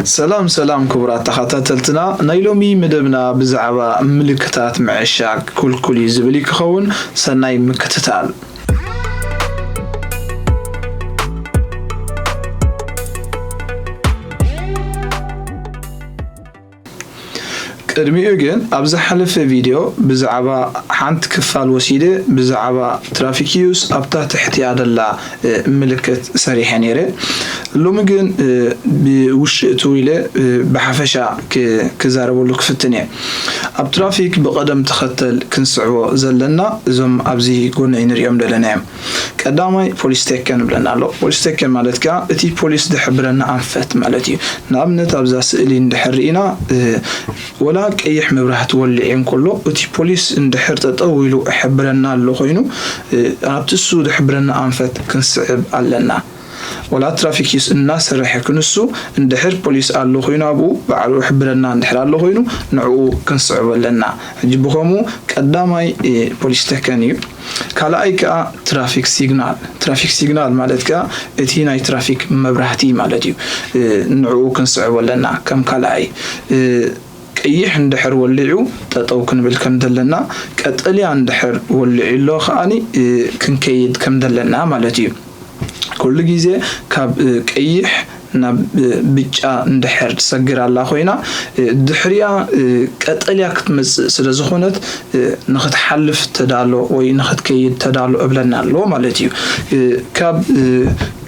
ሰላም ሰላም ክቡራት ተኸታተልትና፣ ናይ ሎሚ መደብና ብዛዕባ ምልክታት ምዕሻግ ኩልኩል እዩ ዝብል እዩ ክኸውን። ሰናይ ምክትታል። ቅድሚኡ ግን ኣብ ዝሓለፈ ቪድዮ ብዛዕባ ሓንቲ ክፋል ወሲደ ብዛዕባ ትራፊክ ዩስ ኣብታ ትሕቲኣ ደላ ምልክት ሰሪሐ ነይረ። ሎሚ ግን ብውሽእቱ ኢለ ብሓፈሻ ክዛረበሉ ክፍትን እየ። ኣብ ትራፊክ ብቐደም ተኸተል ክንስዕቦ ዘለና እዞም ኣብዚ ጎነይ ንሪኦም ዘለና እዮም። ቀዳማይ ፖሊስ ቴከን ይብለና ኣሎ። ፖሊስ ቴከን ማለት ከኣ እቲ ፖሊስ ዝሕብረና ኣንፈት ማለት እዩ። ንኣብነት ኣብዛ ስእሊ እንድሕር ርኢና ወላ ቀይሕ መብራህቲ ወሊዑ እንከሎ እቲ ፖሊስ እንድሕር ጠጠው ኢሉ እሕብረና ኣሎ ኮይኑ ኣብቲ እሱ ዝሕብረና ኣንፈት ክንስዕብ ኣለና። ወላ ትራፊክ ዩስ እናሰርሐ ክንሱ እንድሕር ፖሊስ ኣሎ ኮይኑ ኣብኡ ባዕሉ እሕብረና እንድሕር ኣሎ ኮይኑ ንዕኡ ክንስዕቦ ኣለና። ሕጂ ብኸምኡ ቀዳማይ ፖሊስ ቴከን እዩ። ካልኣይ ከኣ ትራፊክ ሲግናል። ትራፊክ ሲግናል ማለት ከኣ እቲ ናይ ትራፊክ መብራህቲ ማለት እዩ። ንዕኡ ክንስዕቦ ኣለና ከም ካልኣይ። ቀይሕ እንድሕር ወሊዑ ጠጠው ክንብል ከም ዘለና፣ ቀጠልያ እንድሕር ወሊዑ ኣሎ ከኣኒ ክንከይድ ከም ዘለና ማለት እዩ። ኩሉ ግዜ ካብ ቀይሕ ናብ ብጫ እንድሕር ትሰግር ኣላ ኮይና ድሕሪኣ ቀጠልያ ክትመጽእ ስለ ዝኾነት ንኽትሓልፍ ተዳሎ ወይ ንኽትከይድ ተዳሎ እብለና ኣሎ ማለት እዩ። ካብ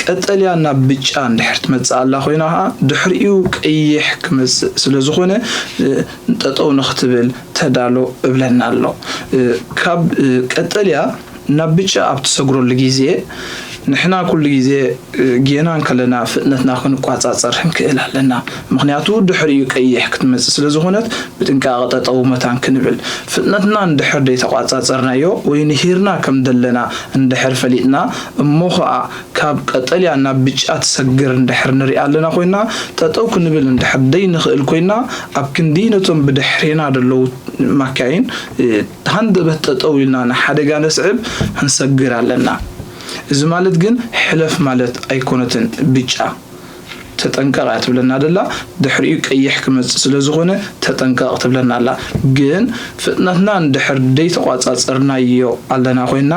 ቀጠልያ ናብ ብጫ እንድሕር ትመጽእ ኣላ ኮይና ከዓ ድሕሪኡ ቀይሕ ክመጽእ ስለ ዝኾነ ጠጠው ንኽትብል ተዳሎ እብለና ኣሎ። ካብ ቀጠልያ ናብ ብጫ ኣብ ትሰግረሉ ግዜ ንሕና ኩሉ ግዜ ጌና እንከለና ፍጥነትና ክንቋጻጸር ክንክእል ኣለና። ምኽንያቱ ድሕሪኡ ቀይሕ ክትመጽእ ስለ ዝኾነት ብጥንቃቐ ጠጠው መታን ክንብል። ፍጥነትና እንድሕር ደይተቋጻጸርናዮ ወይ ንሂርና ከም ዘለና እንድሕር ፈሊጥና እሞ ኸኣ ካብ ቀጠልያ ናብ ብጫ ትሰግር እንድሕር ንሪኣ ኣለና ኮይና ጠጠው ክንብል እንድሕር ደይንኽእል ኮይና ኣብ ክንዲ ነቶም ብድሕሬና ዘለዉ ማካይን ሃንደበት ጠጠው ኢልና ንሓደጋ ነስዕብ ክንሰግር ኣለና። እዚ ማለት ግን ሕለፍ ማለት ኣይኮነትን። ብጫ ተጠንቀቕ እያ ትብለና ደላ፣ ድሕሪኡ ቀይሕ ክመጽእ ስለ ዝኾነ ተጠንቀቕ ትብለና ኣላ። ግን ፍጥነትና እንድሕር ደይተቋጻጸርናዮ ኣለና ኮይና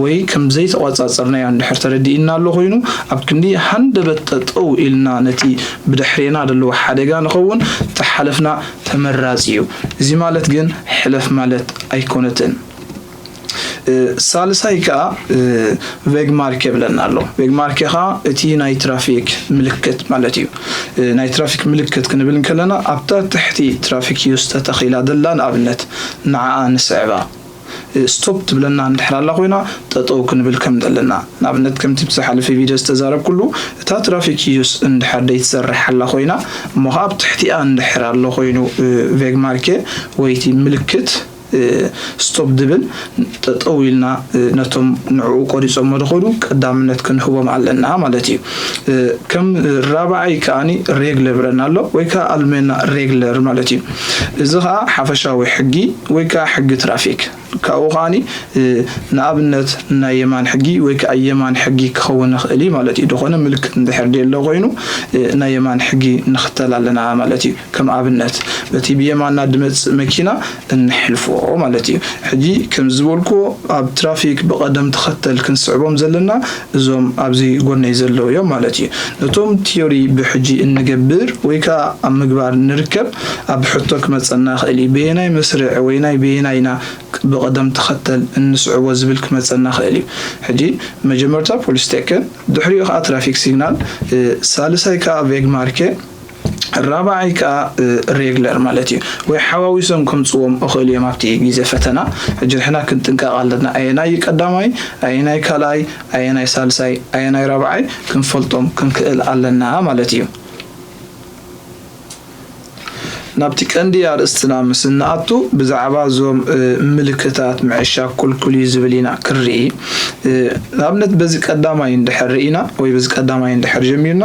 ወይ ከም ዘይተቋጻጸርናዮ እንድሕር ተረዲእና ኣሎ ኮይኑ ኣብ ክንዲ ሃንደበት ጠጠው ኢልና ነቲ ብድሕሬና ዘለዎ ሓደጋ ንኸውን ተሓለፍና ተመራጺ እዩ። እዚ ማለት ግን ሕለፍ ማለት ኣይኮነትን። ሳልሳይ ከዓ ቬግማርክ የብለና ኣሎ። ቬግማርክ ከዓ እቲ ናይ ትራፊክ ምልክት ማለት እዩ። ናይ ትራፊክ ምልክት ክንብል እንከለና ኣብታ ትሕቲ ትራፊክ ዩስ ተተኺላ ዘላ ንኣብነት ንዓኣ ንስዕባ። ስቶፕ ትብለና እንድሕር ኣላ ኮይና ጠጠው ክንብል ከም ዘለና ንኣብነት ከምቲ ብዝሓለፈ ቪድዮ ዝተዛረብኩሉ እታ ትራፊክ ዩስ እንድሕር ደይትሰርሕ ኣላ ኮይና እሞ ከዓ ኣብ ትሕቲኣ እንድሕር ኣሎ ኮይኑ ቬግማርኬ ወይ እቲ ምልክት ስቶፕ ድብል ጠጠው ኢልና ነቶም ንዕኡ ቆሪጾሞ ዝኸዱ ቀዳምነት ክንህቦም ኣለና ማለት እዩ። ከም ራብዓይ ከኣኒ ሬግለር ብለና ኣሎ ወይ ከዓ ኣልሜና ሬግለር ማለት እዩ። እዚ ከዓ ሓፈሻዊ ሕጊ ወይ ከዓ ሕጊ ትራፊክ ካብኡ ከኣኒ ንኣብነት ናይ የማን ሕጊ ወይ ከዓ የማን ሕጊ ክኸውን ይኽእል እዩ ማለት እዩ። ዝኾነ ምልክት እንድሕር ደሎ ኮይኑ ናይ የማን ሕጊ ንኽተል ኣለና ማለት እዩ። ከም ኣብነት በቲ ብየማና ድመጽእ መኪና እንሕልፎ ማለት እዩ። ሕጂ ከም ዝበልኩዎ ኣብ ትራፊክ ብቐደም ተኸተል ክንስዕቦም ዘለና እዞም ኣብዚ ጎነይ ዘለዉ እዮም ማለት እዩ። ነቶም ቲዮሪ ብሕጂ እንገብር ወይ ከዓ ኣብ ምግባር ንርከብ ኣብ ሕቶ ክመጸና ይኽእል እዩ። በየናይ መስርዕ ወይ ናይ በየናይና ብቐደም ተኸተል እንስዕቦ ዝብል ክመጸና ይኽእል እዩ። ሕጂ መጀመርታ ፖሊስ ቴክን ድሕሪኡ ከዓ ትራፊክ ሲግናል ሳልሳይ ከዓ ቬግ ማርኬ ራብዓይ ከዓ ሬግለር ማለት እዩ። ወይ ሓዋዊሶም ከምፅዎም እኽእሉ እዮም ኣብቲ ግዜ ፈተና። ሕጂ ንሕና ክንጥንቀቕ ኣለና። ኣየናይ ቀዳማይ፣ ኣየናይ ካልኣይ፣ ኣየናይ ሳልሳይ፣ ኣየናይ ራብዓይ ክንፈልጦም ክንክእል ኣለና ማለት እዩ። ናብቲ ቀንዲ ኣርእስትና ምስ እንኣቱ ብዛዕባ እዞም ምልክታት ምዕሻግ ኩልኩል እዩ ዝብል ኢና ክርኢ። ንኣብነት በዚ ቀዳማይ እንድሕር ርኢና ወይ በዚ ቀዳማይ እንድሕር ጀሚርና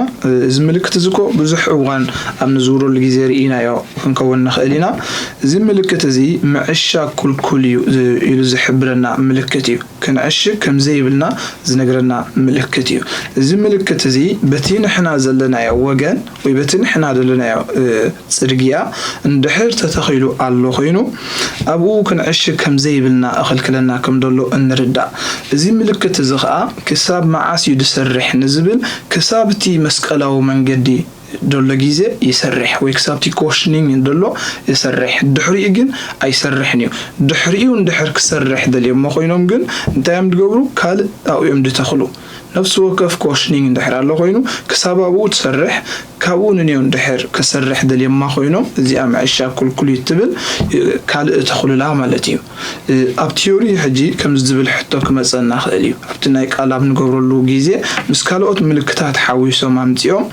እዚ ምልክት እዚ ኮ ብዙሕ እዋን ኣብ ንዝውረሉ ግዜ ርኢናዮ ክንከውን ንኽእል ኢና። እዚ ምልክት እዚ ምዕሻግ ኩልኩል እዩ ኢሉ ዝሕብረና ምልክት እዩ። ክንዕሽግ ከም ዘይብልና ዝነግረና ምልክት እዩ። እዚ ምልክት እዚ በቲ ንሕና ዘለናዮ ወገን ወይ በቲ ንሕና ዘለናዮ ጽድግያ እንድሕር ተተኺሉ ኣሎ ኮይኑ ኣብኡ ክንዕሽግ ከም ዘይብልና እኽልክለና ከም ዘሎ እንርዳእ። እዚ ምልክት እዚ ኸኣ ክሳብ መዓስ እዩ ዝሰርሕ ንዝብል ክሳብ እቲ መስቀላዊ መንገዲ ዘሎ ግዜ ይሰርሕ ወይ ክሳብ እቲ ኮሽኒንግ ዘሎ ይሰርሕ። ድሕሪኡ ግን ኣይሰርሕን እዩ። ድሕሪኡ እንድሕር ክሰርሕ ደልዮሞ ኮይኖም ግን እንታይ እዮም ዝገብሩ? ካልእ ኣብኡ እዮም ዝተኽሉ። ነፍሲ ወከፍ ኮሽኒንግ እንድሕር ኣሎ ኮይኑ ክሳብ ኣብኡ ትሰርሕ። ካብኡ ንንዮ እንድሕር ክሰርሕ ደልዮማ ኮይኖም እዚኣ ምዕሻግ ኩልኩል እዩ ትብል ካልእ ተኽሉላ ማለት እዩ። ኣብ ቲዮሪ ሕጂ ከምዚ ዝብል ሕቶ ክመፀና ይኽእል እዩ። ኣብቲ ናይ ቃላብ ንገብረሉ ግዜ ምስ ካልኦት ምልክታት ሓዊሶም ኣምፂኦም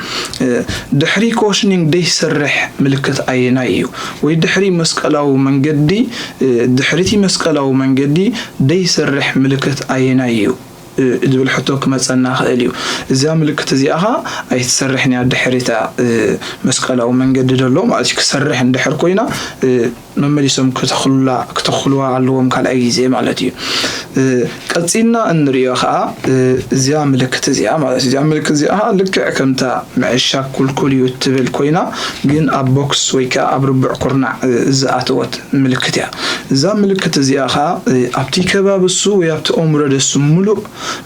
ድሕሪ ኮሽኒንግ ደይሰርሕ ምልክት ኣየናይ እዩ? ወይ ድሕሪ መስቀላዊ መንገዲ ድሕሪቲ መስቀላዊ መንገዲ ደይሰርሕ ምልክት ኣየናይ እዩ? ዝብል ሕቶ ክመፀና ይኽእል እዩ። እዚኣ ምልክት እዚኣ ኸዓ ኣይትሰርሕን እያ ድሕሪታ መስቀላዊ መንገዲ ዘሎ ማለት እዩ። ክሰርሕ እንድሕር ኮይና መመሊሶም ክተኽሉላ ክተኽልዋ ኣለዎም ካልኣይ ግዜ ማለት እዩ። ቀፂልና እንሪኦ ከዓ እዚኣ ምልክት እዚኣ ማለት እዩ። እዚኣ ምልክት እዚኣ ከዓ ልክዕ ከምታ ምዕሻግ ኩልኩል እዩ እትብል ኮይና ግን ኣብ ቦክስ ወይ ከዓ ኣብ ርቡዕ ኩርናዕ ዝኣተወት ምልክት እያ። እዛ ምልክት እዚኣ ከዓ ኣብቲ ከባቢ እሱ ወይ ኣብቲ ኦምረደ እሱ ሙሉእ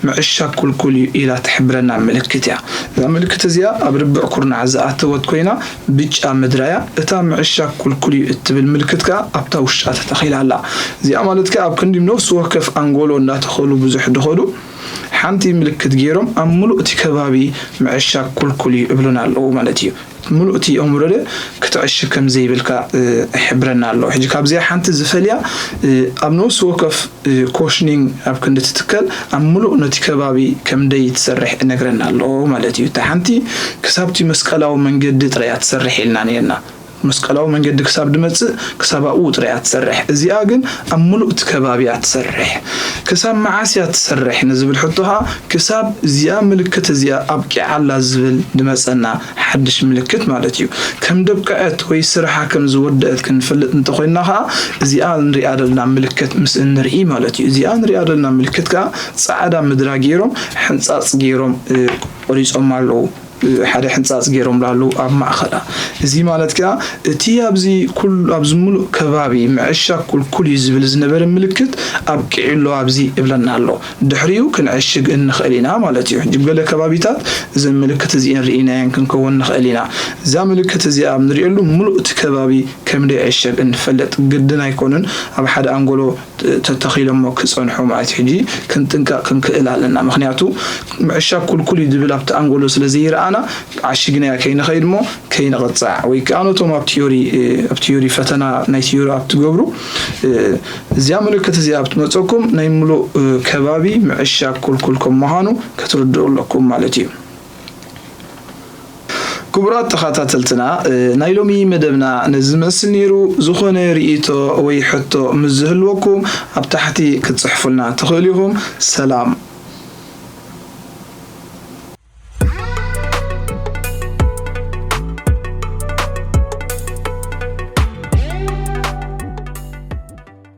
ምዕሻግ ኩልኩል እዩ ኢላ ትሕብረና ምልክት እያ። እዛ ምልክት እዚኣ ኣብ ርቡዕ ኩርናዕ ዝኣተወት ኮይና ብጫ ምድራ እያ። እታ ምዕሻግ ኩልኩል እዩ እትብል ምልክት ከኣ ኣብታ ውሽጣ ተተኺላ ኣላ። እዚኣ ማለት ከኣ ኣብ ክንዲ ነፍሲ ወከፍ ኣንጎሎ እንዳተኸሉ ብዙሕ ድኸዱ ሓንቲ ምልክት ገይሮም ኣብ ምሉእ እቲ ከባቢ ምዕሻግ ኩልኩል እዩ እብሉና ኣለዉ ማለት እዩ። ምሉእ እቲ ኦምረደ ክትዕሽግ ከም ዘይብልካ ይሕብረና ኣሎ። ሕጂ ካብዚኣ ሓንቲ ዝፈልያ ኣብ ነፍሲ ወከፍ ኮሽኒንግ ኣብ ክንዲ ትትከል ኣብ ምሉእ ነቲ ከባቢ ከም ደይ ትሰርሕ እነግረና ኣሎ ማለት እዩ። እታ ሓንቲ ክሳብ እቲ መስቀላዊ መንገዲ ጥራይ እያ ትሰርሕ ኢልና ነርና። መስቀላዊ መንገዲ ክሳብ ድመጽእ ክሳብ ኣብኡ ጥራይ እያ ትሰርሕ። እዚኣ ግን ኣብ ምሉእ እቲ ከባቢ እያ ትሰርሕ። ክሳብ መዓስ እያ ትሰርሕ ንዝብል ሕቶ ኸኣ ክሳብ እዚኣ ምልክት እዚኣ ኣብቂዓ ኣላ ዝብል ድመጸና ሓድሽ ምልክት ማለት እዩ። ከም ደብቅዐት ወይ ስርሓ ከም ዝወደአት ክንፈልጥ እንተኾይንና ኸዓ እዚኣ ንሪኣ ዘለና ምልክት ምስ እንርኢ ማለት እዩ። እዚኣ ንሪኣ ዘለና ምልክት ከኣ ጻዕዳ ምድራ ገይሮም ሕንጻጽ ገይሮም ቆሪጾም ኣለዉ። ሓደ ሕንጻጽ ገይሮም ላሉ ኣብ ማእኸላ እዚ ማለት ከኣ እቲ ኣብዚ ኩሉ ኣብዚ ሙሉእ ከባቢ ምዕሻግ ኩልኩል እዩ ዝብል ዝነበረ ምልክት ኣብቂዑ ኣሎ ኣብዚ እብለና ኣሎ። ድሕሪኡ ክንዕሽግ እንኽእል ኢና ማለት እዩ። ሕጂ ገለ ከባቢታት እዘን ምልክት እዚኤን ርኢናየን ክንከውን ንኽእል ኢና። እዛ ምልክት እዚኣ ኣብ ንሪእሉ ሙሉእ እቲ ከባቢ ከም ደይዕሸግ እንፈልጥ ግድን ኣይኮኑን። ኣብ ሓደ ኣንጎሎ ተተኺሎሞ ክጸንሑ ማለት ሕጂ ክንጥንቀቕ ክንክእል ኣለና። ምኽንያቱ ምዕሻግ ኩልኩል እዩ ዝብል ኣብቲ ኣንጎሎ ስለ ዘይረኣና ዓሽግናያ ከይንኸይድ እሞ ከይንቕጻዕ ወይ ከኣ ነቶም ኣብ ቲዮሪ ኣብ ቲዮሪ ፈተና ናይ ቲዮሪ ኣብ ትገብሩ እዚኣ ምልክት እዚኣ ኣብ ትመጸኩም ናይ ምሉእ ከባቢ ምዕሻግ ኩልኩል ከም ምዃኑ ክትርድኡ ኣለኩም ማለት እዩ። ክቡራት ተኸታተልትና ናይ ሎሚ መደብና ነዚ መስል ነይሩ። ዝኾነ ርእይቶ ወይ ሕቶ ምስ ዝህልወኩም ኣብ ታሕቲ ክትጽሕፉልና ትኽእሉ ኢኹም። ሰላም።